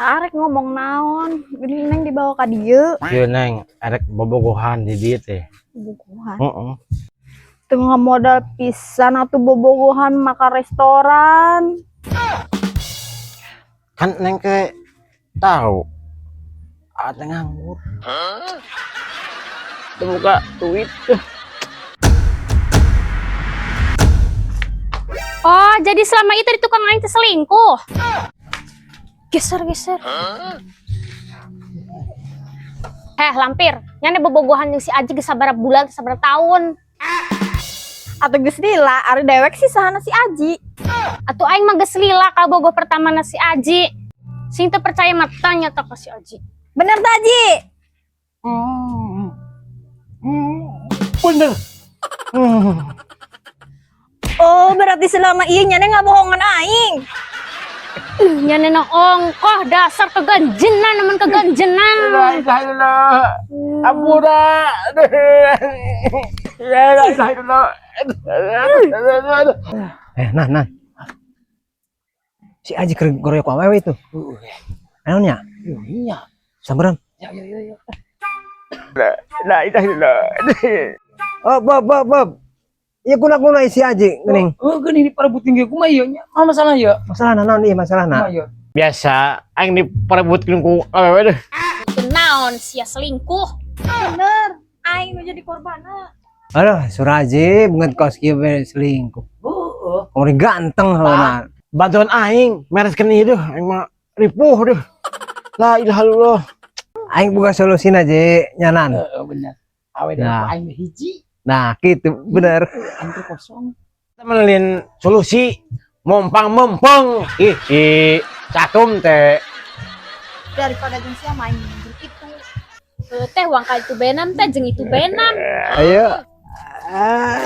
Arek ngomong naon? Gini Neng dibawa ka dieu. Ieu, Neng, arek bobogohan di dieu teh. Bobogohan. Heeh. Teu modal pisan atuh bobogohan maka restoran. Kan Neng ke tahu. Aa teh nganggur. Teu boga duit. Oh, jadi selama itu di tukang aing teh selingkuh. Geser, geser. Eh, lampir. Nyane bobogohan jeung si Aji geus sabaraha bulan, sabaraha tahun. Atuh geus lila, ari dewek sih sahana si Aji. Atuh aing mah geus lila kabogoh pertama na si Aji. Sing teu percaya mah tanya tah ka si Aji. Bener tah, Ji? Bener. Oh, berarti selama ieu nyane ngabohongan aing. Ih, nyane na ongkoh dasar keganjenan namun keganjenan. La ilaha illallah. Ampura. La ilaha illallah. Eh, nah, nah. Si Aji keur goroyok awewe itu. Naon nya? Iya. Samperan. Ya ya ya ya. La ilaha illallah. Oh, Bob, Bob, Bob. Iya, kuna-kuna si Aji geuning. Oh, geuning diparebut ge kumaha ieu nya? Mah masalah ieu. Masalahna naon ieu masalahna? Kumaha ieu? Biasa aing diparebutkeun ku awewe deh. Naon sia selingkuh. Bener, aing nu jadi korbanna. Aduh, Suraji beungeut kos kieu we selingkuh. Heeh. Kamari ganteng hauna. Bantuan aing mereskeun ieu deh, aing mah ripuh deh. La ilaha illallah. Aing boga solusina, Ji, nyanan. Heeh, bener. Awe Nah. aing hiji, Nah, gitu bener. Aing teh kosong. Kita solusi mompang mempeng. Ih, si Catum teh. Daripada jeung sia main jeung itu. Heuh, teh wangka itu benam teh jeung itu benam. Ayo. Ah.